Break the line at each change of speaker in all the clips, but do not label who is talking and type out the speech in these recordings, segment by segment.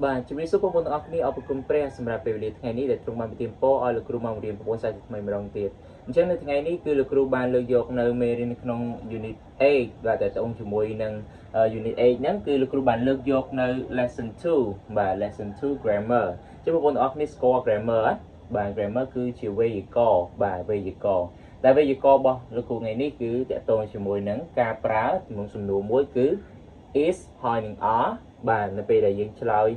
បាទជំរាបសួរបងប្អូនទាំងអស់គ្នាអរគុណព្រះសម្រាប់ពេលវេលាថ្ងៃនេះដែលទ្រង់បានប្រទានពរឲ្យលោកគ្រូមកបង្រៀនបងប្អូនសាជាថ្មីម្ដងទៀតអញ្ចឹងនៅថ្ងៃនេះគឺលោកគ្រូបានលើកយកនៅមេរៀននៅក្នុង Unit 8បាទតែតងជាមួយនឹង Unit 8ហ្នឹងគឺលោកគ្រូបានលើកយកនៅ Lesson 2បាទ Lesson 2 Grammar ចឹងបងប្អូនទាំងអស់គ្នាស្គាល់ Grammar ហ៎បាទ Grammar គឺជាវេយ្យាករណ៍បាទវេយ្យាករណ៍តែវេយ្យាករណ៍របស់លោកគ្រូថ្ងៃនេះគឺតកតងជាមួយនឹងការប្រើក្នុងសំណួរមួយគឺ is ហើយនឹង are បាទនៅពេលដែលយើងឆ្លើយ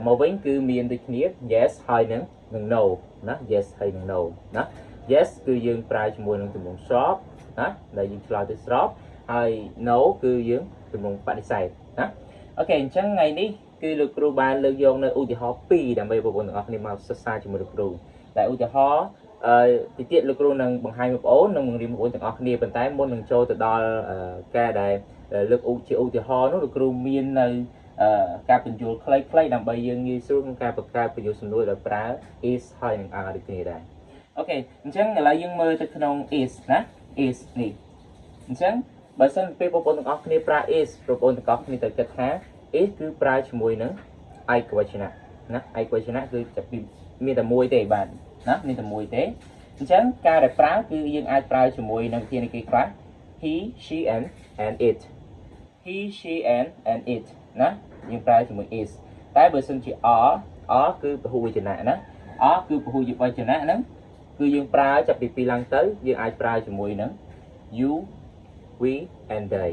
មកវិញគឺមានដូចគ្នា yes ហើយនឹងនឹង no ណា yes ហើយនឹង no ណា yes គឺយើងប្រើជាមួយនឹងទម្រង់ស្របណាដែលយើងឆ្លើយទៅស្របហើយ no គឺយើងទម្រង់បដិសេធណាOK អញ្ចឹងថ្ងៃនេះគឺលោកគ្រូបានលើកយកនៅឧទាហរណ៍2ដើម្បីបងប្អូនទាំងអស់គ្នាមកសិក្សាជាមួយលោកគ្រូតែឧទាហរណ៍អឺទីទៀតលោកគ្រូនឹងបង្ហាញបងប្អូននិងបង្រៀនបងប្អូនទាំងអស់គ្នាប៉ុន្តែមុននឹងចូលទៅដល់ការដែលលើកឧជាឧទាហរណ៍នោះលោកគ្រូមាននៅការពន្យល់ខ្លីៗដើម្បីយើងងាយស្រួលក្នុងការបង្កើតប្រយោគសំណួរដោយប្រើ is ហើយនឹង are ដូចគ្នាដែរ OK អញ្ចឹងឥឡូវយើងមើលទៅក្នុង is ណា is នេះអញ្ចឹងបើសិនពេលបងប្អូនទាំងអស់គ្នាប្រើ is បងប្អូនទាំងអស់គ្នាត្រូវគិតថា is គឺប្រើជាមួយនឹងឯកវចនៈណាឯកវចនៈគឺចាប់ពីមានតែមួយទេបាទណាមានតែមួយទេអញ្ចឹងការដែលប្រើគឺយើងអាចប្រើជាមួយនឹងវិធានគេខ្លះ he, she and it, he, she and it ណាយើងប្រើជាមួយ is តែបើសិនជា are are គឺពហុវចនៈណា are គឺពហុវចនៈហ្នឹងគឺយើងប្រើចាប់ពីពីរឡើងទៅយើងអាចប្រើជាមួយនឹង you, we and they,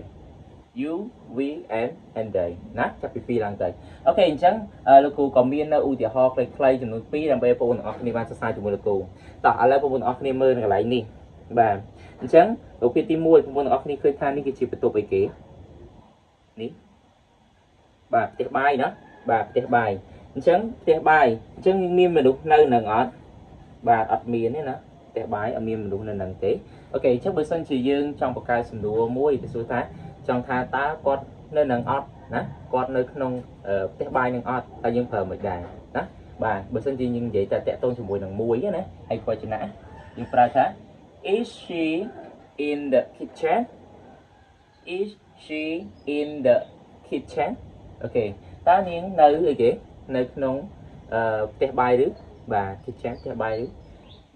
you, we and they ណាចាប់ពីពីរឡើងទៅOK អញ្ចឹងលោកគ្រូក៏មាននៅឧទាហរណ៍ខ្លីៗចំនួន2ដើម្បីបងប្អូនទាំងអស់គ្នាបានសិក្សាជាមួយលោកគ្រូតោះឥឡូវបងប្អូនទាំងអស់គ្នាមើលនៅកន្លែងនេះបាទអញ្ចឹងរូបភាពទី1បងប្អូនទាំងអស់គ្នាឃើញថានេះគឺជាបន្ទប់អីគេនេះបាទផ្ទះបាយណាបាទផ្ទះបាយអញ្ចឹងផ្ទះបាយអញ្ចឹងមានមនុស្សនៅនឹងអត់បាទអត់មានទេណាផ្ទះបាយអត់មានមនុស្សនៅនឹងទេOK អញ្ចឹងបើសិនជាយើងចង់បង្កើតសំណួរមួយទៅសួរថាចង់ថាតើគាត់នៅនឹងអត់ណាគាត់នៅក្នុងផ្ទះបាយនឹងអត់តើយើងប្រើមិនដែរណាបាទបើសិនជាយើងនិយាយតែតាក់ទងជាមួយនឹងមួយណាហើយគាត់ចំណាយើងប្រើថា Is she in the kitchen? Is she in the kitchen? OK តើនាងនៅអីគេនៅក្នុងអឺផ្ទះបាយឬបាទ kitchen ផ្ទះបាយឬ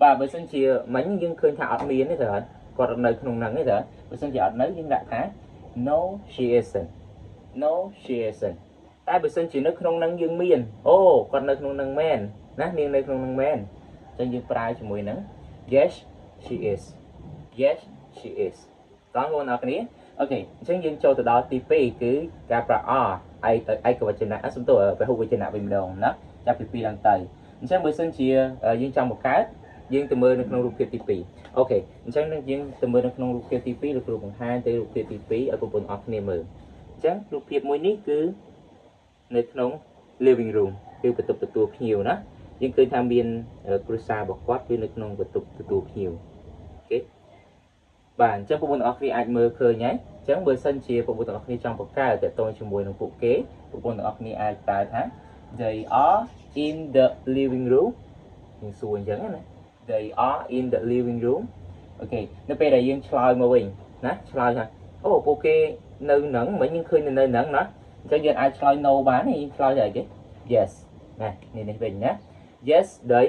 បាទបើសិនជាមិញយើងឃើញថាអត់មានទេត្រូវអត់គាត់អត់នៅក្នុងហ្នឹងទេត្រូវបើសិនជាអត់នៅយើងដាក់ថា No, she isn't. No, she isn't. តែបើសិនជានៅក្នុងហ្នឹងយើងមានអូគាត់នៅក្នុងហ្នឹងមែនណានាងនៅក្នុងហ្នឹងមែនអញ្ចឹងយើងប្រើជាមួយនឹង Yes, she is. Yes, she is. តោះបងប្អូនអរគ្នាOK អញ្ចឹងយើងចូលទៅដល់ទី2គឺការប្រើ are ឯកឯកវចនៈសំទោសពហុវចនៈវិញម្ដងណាចាប់ពី2ឡើងទៅអញ្ចឹងបើសិនជាយើងចង់បង្កើតយើងទៅមើលនៅក្នុងរូបភាពទី2OK អញ្ចឹងនឹងយើងទៅមើលនៅក្នុងរូបភាពទី2លោកគ្រូបង្ហាញទៅរូបភាពទី2ឲ្យបងប្អូនអរគ្នាមើលអញ្ចឹងរូបភាពមួយនេះគឺនៅក្នុង living room គឺបន្ទប់ទទួលភ្ញៀវណាយើងឃើញថាមានគ្រួសាររបស់គាត់គឺនៅក្នុងបន្ទប់ទទួលភ្ញៀវ OK បាទអញ្ចឹងបងប្អូនទាំងអស់គ្នាអាចមើលឃើញហើយអញ្ចឹងបើសិនជាបងប្អូនទាំងអស់គ្នាចង់បង្កើតតកតងជាមួយនឹងពួកគេបងប្អូនទាំងអស់គ្នាអាចប្រើថា They are in the living room. យើងសួរអញ្ចឹងណា They are in the living room. OK នៅពេលដែលយើងឆ្លើយមកវិញណាឆ្លើយថាអូពួកគេនៅហ្នឹងមិញយើងឃើញនៅហ្នឹងណាអញ្ចឹងយើងអាចឆ្លើយ no បានទេយើងឆ្លើយថាអីគេ yes ណានេះនេះវិញណា Yes, they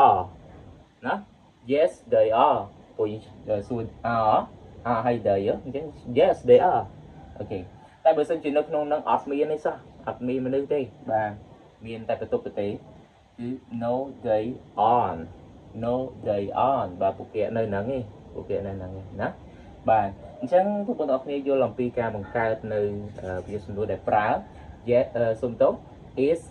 are ណា Yes, they are. ពួកយើងសួរ are are ហើយ they អញ្ចឹង yes, they are. OK តែបើសិនជានៅក្នុងហ្នឹងអត់មានទេសោះអត់មានមនុស្សទេបាទមានតែបន្ទប់ទេគឺ No, they aren't. No, they aren't. បាទពួកគេនៅហ្នឹងឯងពួកគេនៅហ្នឹងឯងណាបាទអញ្ចឹងបងប្អូនទាំងអស់គ្នាយល់អំពីការបង្កើតនៅវិទ្យាសំណួរដែលប្រើ yes សុំទោស is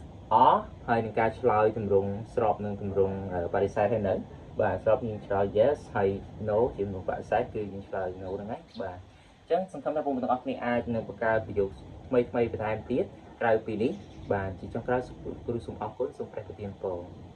are ហើយនឹងការឆ្លើយទម្រង់ស្របនឹងទម្រង់បដិសេធហើយនៅបាទស្របយើងឆ្លើយ yes ហើយ no ជាទម្រង់បដិសេធគឺយើងឆ្លើយ no ហ្នឹងឯងបាទអញ្ចឹងសង្ឃឹមថាបងប្អូនទាំងអស់គ្នាអាចនឹងបង្កើតប្រយោគថ្មីថ្មីបន្ថែមទៀតក្រៅពីនេះបាទជាចុងក្រោយគ្រូសូមអរគុណសូមព្រះប្រទានពរ។